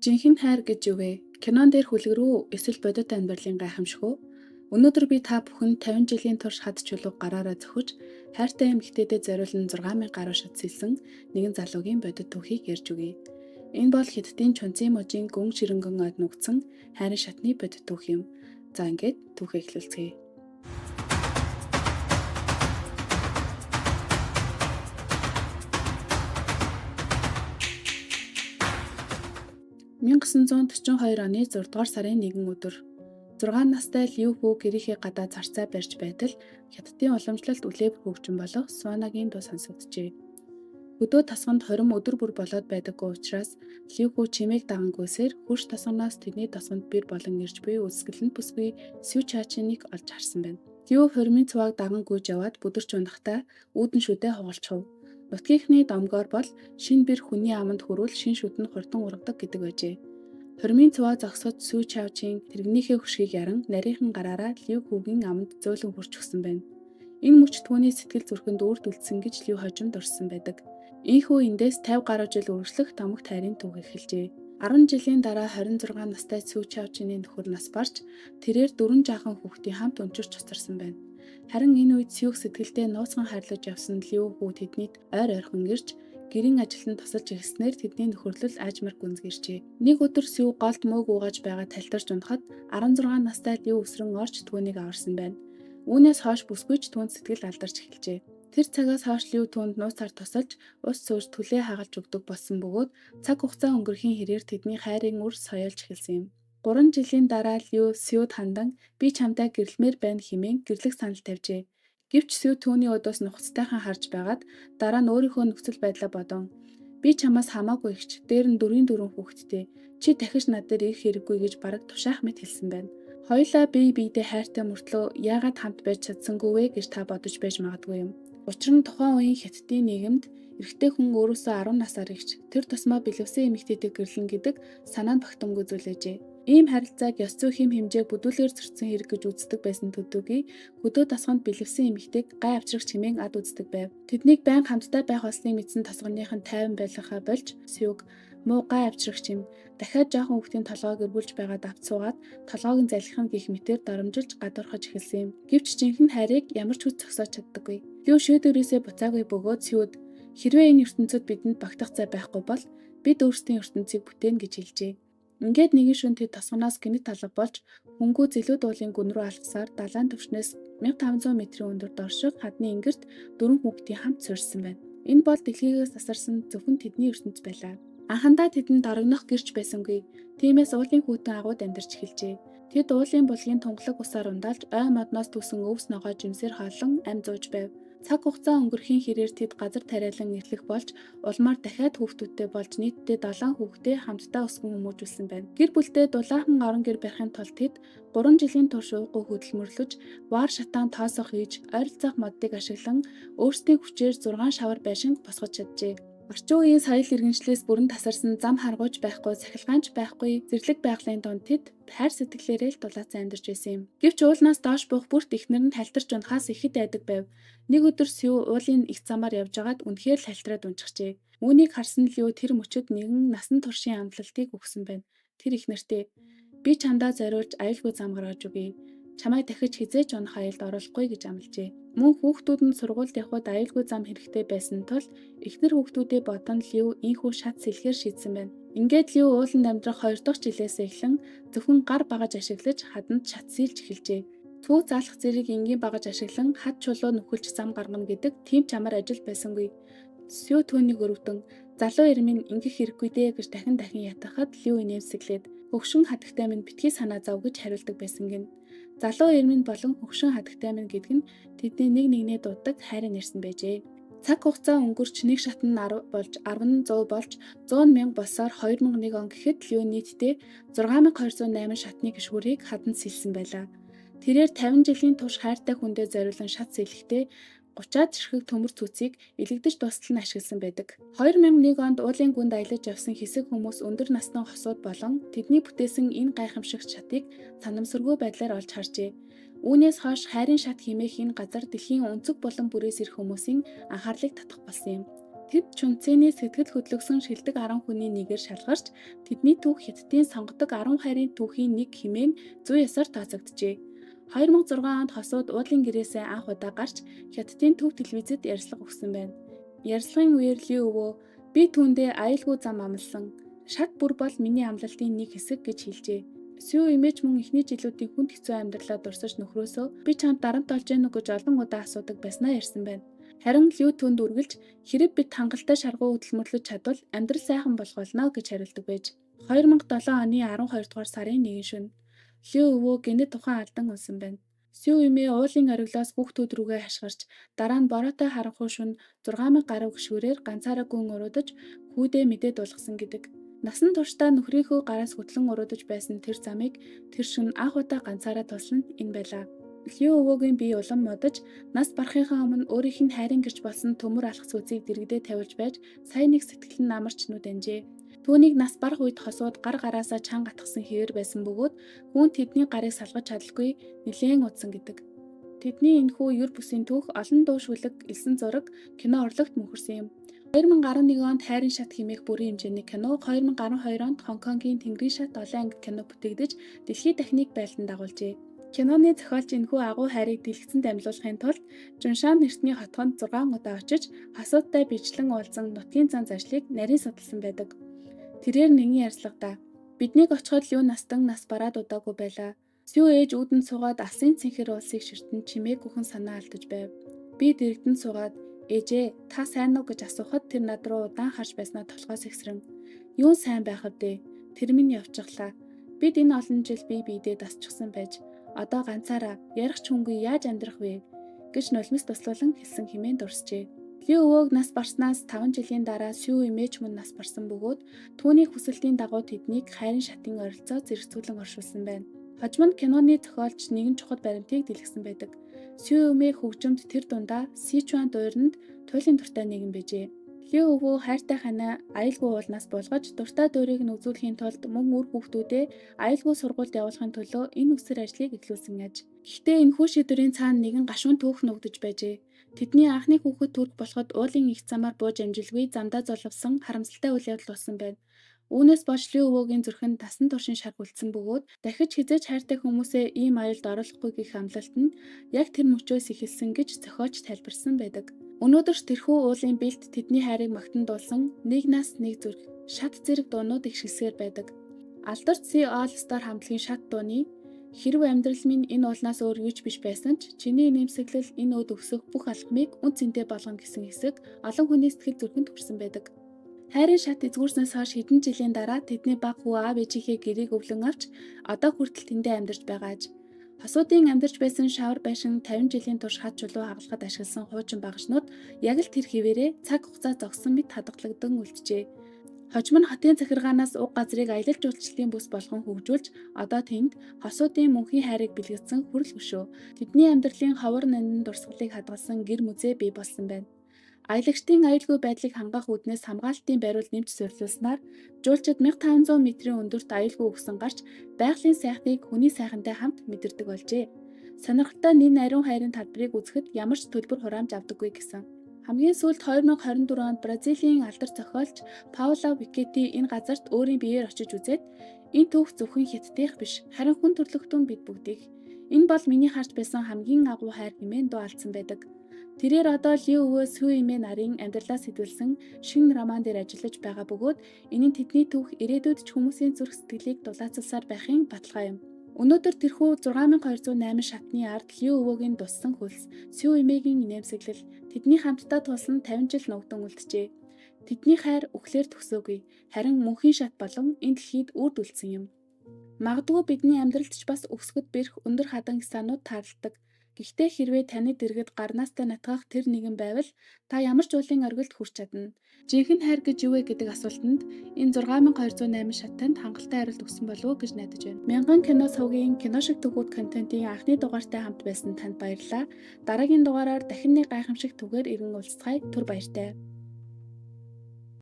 Жинхэнэ хайр гэж юу вэ? Кинон дээр хүлгэр үү эсвэл бодит амьдралын гайхамшиг үү? Өнөөдөр би та бүхэнд 50 жилийн турш хад чулууг гараараа зөхөж, хайртай эмэгтэйдээ зориулан 6000 гаруй шат сэлсэн нэгэн залуугийн бодит түүхийг ярьж өгье. Энэ бол Хятадын Чунцын мужийн гүн ширэнгэн ойд нуугдсан хайрын шатны бодит түүх юм. За ингээд түүхээ эхлүүлцгээе. 1942 оны 6 дугаар сарын 1 өдөр 6 настай Лю Хүү гэрийнхээ гадаа царцаа барьж байтал Хятадын уламжлалт үлээвэр хөгжин болох Сванагийн дуу сонсогджээ. Хөдөө тасганд хором өдөр бүр болоод байдаггүй учраас Лю Хүү чимээг дагангүйсээр хөрш тасганоос тэдний тасганд бэр болон ирж буй үсгэлэнд бүсгүй Сю Чачиныг олж харсан байна. Лю хоримын цувааг даган гүйж яваад бүдэрч унахдаа үүдэн шүдэ хугалчихав. Нутгийнхны домгоор бол шин бэр хүний аманд хүрвэл шин шүд нь хурдан ургадаг гэдэг байжээ. Хормын цуваа зогсоод Сүү Чавчийн тэрэгнийхээ хөшгийг яран нарийнхан гараараа Лю хүүгийн аманд зөөлөн хурж өгсөн байна. Энэ мөч түүний сэтгэл зүрхэнд үрд үлдсэн гэж Лю хожим дурссан байдаг. Ийхүү эндээс 50 гаруй жил үргэлжлэх томог тайрын түүх эхэлжээ. 10 жилийн дараа 26 настай Сүү Чавчины нөхөр нас барч тэрээр дөрвөн жаахан хүүхдийн хамт өнчирч цуцарсан байна. Харин энэ үед Сюг сэтгэлдээ нууцхан хайрлаж явсан Лю хүү тэднийд ойр ойрхон ирж гэрийн ажилд тусалж эхэлснээр тэдний нөхөрлөл аажмаар гүнзгийрчээ. Нэг өдөр Сю голд мөөг угааж байгаа талтарч унахад 16 настай Лю өсрөн орж түүнийг аварсан байна. Үүнээс хойш бүсгүй ч түүнд сэтгэл алдарч эхэлжээ. Тэр цагаас хойш Лю түүнд нууцаар тусалж, ус сууж түлээ хагалж өгдөг болсон бөгөөд цаг хугацаа өнгөрөхийн хэрээр тэдний хайрын үр соёолж эхэлсэн юм. 3 жилийн дараа Лю Сюд хандан би чамтай гэрлэмээр байна хэмээн гэрлэх санал тавьжээ. Гэвч Сю түүний өдөөс нухацтайхан харж байгаад дараа нь өөрийнхөө нөхцөл байдлаа бодон би чамаас хамаагүй ихч дээр нь дөрвийн дөрвөн хүүхэдтэй чи дахиж над дээр ирэх хэрэггүй гэж бараг тушаах мэт хэлсэн байна. Хоёулаа бие биедээ хайртай мөртлөө яагаад хамт байж чадсангүй вэ гэж та бодож байж магадгүй юм. Учир нь тухайн үеийн Хятадын нийгэмд эрэгтэй хүн өөрөөсөө 10 насаар ихч тэр тусмаа бэлэвсэн эмэгтэйтэй гэрлэн гэдэг санаанд багтамгүй зүйл ээжээ. Ийм харилцааг ёс зүй хэм хэмжээг бүдүүлгээр зөрчсөн хэрэг гэж үздэг байсан төдийгүй хөдөө тасганд бэлэвсэн эмэгтэйг гай авчрагч хэмээн ад үздэг байв. Тэднийг байнга хамтдаа байх болсныг мэдсэн тосгоных нь тайван байлгахаа болж Сюг муу гай авчрагч юм. Дахиад жоохон хүүхдийн толгойг эргүүлж байгаад авц суугаад толгойг нь залхих нь гих мэтэр доромжилж гадуурхаж эхэлсэн юм. Гэвч жинхэнэ хайрыг ямар ч хүч зогсоож чаддаггүй. Лю шийдвэрээсээ буцаагүй бөгөөд Сюд хэрвээ энэ ертөнцид бидэнд багтах зай байхгүй бол бид өөрсдийн ертөнцийг бүтээнэ гэж хэлжээ. Ингээд нэгэн шөнө тэд тосгоноос гэнэт алга болж хөнгүү зэлүүд уулын гүн рүү алхасаар далайн түвшнээс 1500 метрийн өндөр доорших хадны ингэрт дөрвөн хүүхдийн хамт суурьсан байна. Энэ бол дэлхийгээс тасарсан зөвхөн тэдний ертөнц байлаа. Анхандаа тэдэнд дорогнох гэрч байсангүй. Тиймээс уулын хүйтэн агууд амьдарч эхэлжээ. Тэд уулын булгийн тунгалаг усаар ундаалж ой модноос түүсэн өвс ногоо жимсээр хооллон амь зууж байв. Цаг хугацаа өнгөрөхийн хэрээр тэд газар тариалан эрхлэх болж улмаар дахиад хүүхдүүдтэй болж нийтдээ 7 хүүхдээ хамтдаа өсгөн хүмүүжүүлсэн байна. Гэр бүлдээ дулаахан орон гэр барихын тулд тэд 3 жилийн турш уугүй хөдөлмөрлөж, вар шатаан тоосоо хийж, ойролцоох модыг ашиглан өөрсдийн хүчээр 6 шавар байшинг босгож чаджээ. Орчин үеийн соёл иргэншлээс бүрэн тасарсан зам харгуйч байхгүй, цахилгаанч байхгүй, зэрлэг байгалийн дунд тэд хайр сэтгэлээрээ л дулаацан амьдарч байсан юм. Гэвч уулнаас доош буух бүрт эхнэр нь халтарч унахаас ихэд айдаг байв. Нэг өдөр Сю уулын их замаар явж байгаад үнэхээр л халтраад унчихжээ. Үүнийг харсан Лю тэр мөчөд нэгэн насан туршийн амлалтыг өгсөн байна. Тэр эхнэртээ би чамдаа зориулж аюулгүй зам гаргаж өгье. Чамайг дахиж хэзээ ч унах аюулд оруулахгүй гэж амлажээ. Мөн хүүхдүүд нь сургуульд явхад аюулгүй зам хэрэгтэй байсан тул эхнэр хүүхдүүдээ бодон Лю ийнхүү шат сэлэхээр шийдсэн байна. Ингээд Лю ууланд амьдрах 2 дахь жилээс эхлэн зөвхөн гар багаж ашиглаж хаданд шат сэлж эхэлжээ. Цүү заалах зэрэг энгийн багаж ашиглан хад чулуу нүхэлж зам гаргана гэдэг тийм ч амар ажил байсангүй. Сю түүнийг өрөвдөн залуу эрмийн ингэх хэрэггүй дээ гэж дахин дахин ятгахад Лю инээмсэглээд хөгшин хадагтай минь битгий санаа зов гэж хариулдаг байсан гин. Залуу эрмийн болон хөгшин хадагтай минь гэдэг нь тэдний нэг нэгнээ дууддаг хайрын нэрсэн байжээ. Цаг хугацаа өнгөрч нэг шат нь 10 болж 10 нь 100 болж 100 мянга болсоор 2001 он гэхэд Лю нийтдээ 6208 шатны гишгүүрийг хаданд сэлсэн байлаа. Тэрээр 50 жилийн турш хайртай хүндээ зориулан шат сэлэхдээ 30-аад ширхэг төмөр цүцийг илэгдэж дуустал нь ашигласан байдаг. 2001 онд уулын гүнд аялаж явсан хэсэг хүмүүс өндөр насны хосууд болон тэдний бүтээсэн энэ гайхамшигт шатыг санамсаргүй байдлаар олж харжээ. Үүнээс хойш хайрын шат хэмээх энэ газар дэлхийн өнцөг булан бүрээс ирэх хүмүүсийн анхаарлыг татах болсон юм. Тэд Чунцэний сэтгэл хөдлөсөн шилдэг 10 хүний нэгээр шалгарч, тэдний түүх Хятадын сонгодог 10 хайрын түүхийн нэг хэмээн зүй ёсоор тооцогджээ. 2006 онд хосууд уулын гэрээсээ анх удаа гарч Хятадын төв телевизэд ярилцлага өгсөн байна. Ярилцлагын үеэр Лю өвөө би түүндээ аюулгүй зам амласан. Шат бүр бол миний амлалтын нэг хэсэг гэж хэлжээ. Сүү имэж мөн эхний жилүүдийн хүнд хэцүү амьдралаа дурсаж нөхрөөсөө би чамд дарамт олж гэнэ үү гэж олон удаа асуудаг байснаа ярьсан байна. Харин Лю түүнд үргэлж хэрэг бид хангалттай шаргуу хөдөлмөрлөж чадвал амьдрал сайхан болох болно гэж хариулдаг байж. 2007 оны 12 дугаар сарын 1 шөнө Лю өвөө гэнэт ухаан алдан унсан байна. Сүү эмээ уулын ориглоос хүүхдүүд рүүгээ хашгирч дараа нь бороотой харанхуй шөнө 6000 гаруй гишүүрээр ганцаараа гүн уруудаж хүүдээ мэдээ дуулгасан гэдэг. Насан туршдаа нөхрийнхөө гараас хөтлөн уруудаж байсан тэр замыг тэр шөнө анх удаа ганцаараа тулсан нь энэ байлаа. Лю өвөөгийн бие улам модож нас барахынхаа өмнө өөрийнх нь хайрын гэрч болсон төмөр алхас үзийг дэргэдээ тавилж байж сая нэг сэтгэл нь намарч нүд анжээ. Түүнийг нас барах үед хосууд гар гараасаа чанга атгсан хэвээр байсан бөгөөд хүн тэдний гарыг салгаж чадалгүй нэлээн удсан гэдэг. Тэдний энэхүү ер бусын түүх олон дуу шүлэг, элсэн зураг, кино урлагт мөнхөрсөн юм. 2011 онд Хайрын шат хэмээх бүрийн хэмжээний кино, 2012 онд Хонконгийн Тэнгэрийн шат олон ангид кино бүтээгдэж дэлхий дахиныг байлдан дагуулжээ. Киноны зохиолч энэхүү агуу хайрыг дэлгэцэнд амьлуулахын тулд Жуншан эртний хотгонд 6 удаа очиж хосуудтай бичлэн уулзан нутгийн зан заншлыг нарийн судалсан байдаг. Тэрээр нэгэн ярилцлагадаа биднийг очиход Лю настан нас бараад удаагүй байлаа. Сүү ээж үүдэнд суугаад алсын цэнхэр улсыг ширтэн чимээгүйхэн санаа алдаж байв. Би дэргэдэн суугаад ээжээ та сайн уу гэж асуухад тэр над руу удаан харж байснаа толгой сэгсрэн. Юун сайн байх вэ? Тэр минь явчихлаа. Бид энэ олон жил бие биедээ дасчихсан байж одоо ганцаараа ярих ч хүнгүй яаж амьдрах вэ гэж нулимс туслуулан хэлсэн хэмээн дурсжээ. Лю өвөөг нас барснаас 5 жилийн дараа Сүү эмээж мөн нас барсан бөгөөд түүний хүсэлтийн дагуу тэднийг хайрын шатын ойролцоо зэрэгцүүлэн оршуулсан байна. Хожим нь киноны зохиолч нэгэн чухал баримтыг дэлгэсэн байдаг. Сүү эмээ хөгжимд тэр дундаа Сичуан дуурьнд туйлын дуртай нэгэн байжээ. Лю өвөө хайртай ханаа аюулгүй уулнаас буулгаж дуртай дуурийг нь үзүүлэхийн тулд мөн үр хүүхдүүдээ аюулгүй сургуульд явуулахын төлөө энэ үсэр ажлыг эхлүүлсэн аж. Гэхдээ энэхүү шийдвэрийн цаана нэгэн гашуун түүх нуугдаж байжээ. Тэдний анхны хүүхэд төрөх болоход уулын их замаар бууж амжилгүй замдаа золовсон харамсалтай үйл явдал болсон байна. Үүнээс болж Лю өвөөгийн зүрхэнд тасан туршин шарх үлдсэн бөгөөд дахиж хэзээ ч хайртай хүмүүсээ ийм аюулд оруулахгүй гэх амлалт нь яг тэр мөчөөс эхэлсэн гэж зохиолч тайлбарсан байдаг. Өнөөдөр ч тэрхүү уулын бэлт тэдний хайрыг магтан дуулсан нэг нас нэг зүрх шат зэрэг дуунууд их шилсгээр байдаг. Алдарт C All Star хамтлагийн шат дууны хэрв амьдрал минь энэ уулнаас өөр юу ч биш байсан ч чиний инээмсэглэл энэ өөд өсөх бүх алхмыг үнэ цэнтэй болгоно гэсэн хэсэг олон хүний сэтгэл зүрхэнд хүрсэн байдаг. Хайрын шат эзгүүрснээс хойш хэдэн жилийн дараа тэдний бага хүү аав ээжийнхээ гэрээг өвлөн авч одоо хүртэл тэндээ амьдарч байгаа аж. Хосуудын амьдарч байсан шавар байшин 50 жилийн турш хад чулуу хагалахад ашигласан хуучин багшнууд яг л тэр хэвээрээ цаг хугацаа зогссон мэт хадгалагдан үлджээ. Хожим нь хотын захиргаанаас уг газрыг аялал жуулчлалын бүс болгон хөгжүүлж одоо тэнд хосуудын мөнхийн хайрыг бэлгэдсэн хүрэл хөшөө. Тэдний амьдралын ховор нандин дурсгалыг хадгалсан гэр музей бий болсон байна. Аялагчдын аюулгүй байдлыг хангах үүднээс хамгаалалтын бариул нэмж суурилуулснаар жуулчид 1500 метрийн өндөрт аюулгүй өгсөн гарч байгалийн сайхныг хүний сайхантай хамт мэдэрдэг болжээ. Сонирхолтой нэн ариун хайрын талбарыг үзэхэд ямар ч төлбөр хураамж авдаггүй гэсэн. Хамгийн сүүлд 2024 онд Бразилийн алдар зохиолч Паула Викети энэ газарт өөрийн биеэр очиж үзээд энэ түүх зөвхөн хятадынх биш харин хүн төрөлхтөн бид бүгдийнх. Энэ бол миний харж байсан хамгийн агуу хайр хэмээн дуу алдсан байдаг. Тэрээр одоо Лю өвөө Сүү эмээ нарын амьдралаас сэдвэлсэн шинэ роман дээр ажиллаж байгаа бөгөөд энэ нь тэдний түүх ирээдүйд ч хүмүүсийн зүрх сэтгэлийг дулаацалсаар байхын баталгаа юм. Өнөөдөр тэрхүү 6208 шатны ард Лю өвөөгийн туссан хөлс, Сүү эмээгийн инээмсэглэл, тэдний хамтдаа тулсан 50 жил нугдан үлджээ. Тэдний хайр үхлээр төгсөөгүй, харин мөнхийн шат болон энэ дэлхийд үрд үлдсэн юм. Магадгүй бидний амьдралд ч бас өсгөд бэрх өндөр хадан гисаанууд тааралдаг. Гэхдээ хэрвээ таны дэргэд гарнаастай натгах тэр нэгэн байвал та ямар ч уулын оргилд хүрч чадна. Жинхэнэ хайр гэж юу вэ гэдэг асуултанд энэ 6208 шат танд хангалттай хариулт өгсөн болов уу гэж найдаж байна. Мянган кино сувгийн кино шиг түгүүд контентын анхны дугаартай хамт байсан танд баярлалаа. Дараагийн дугаараар дахин нэг гайхамшиг түгээр иргэн уулзцгаая. Түр баяртай.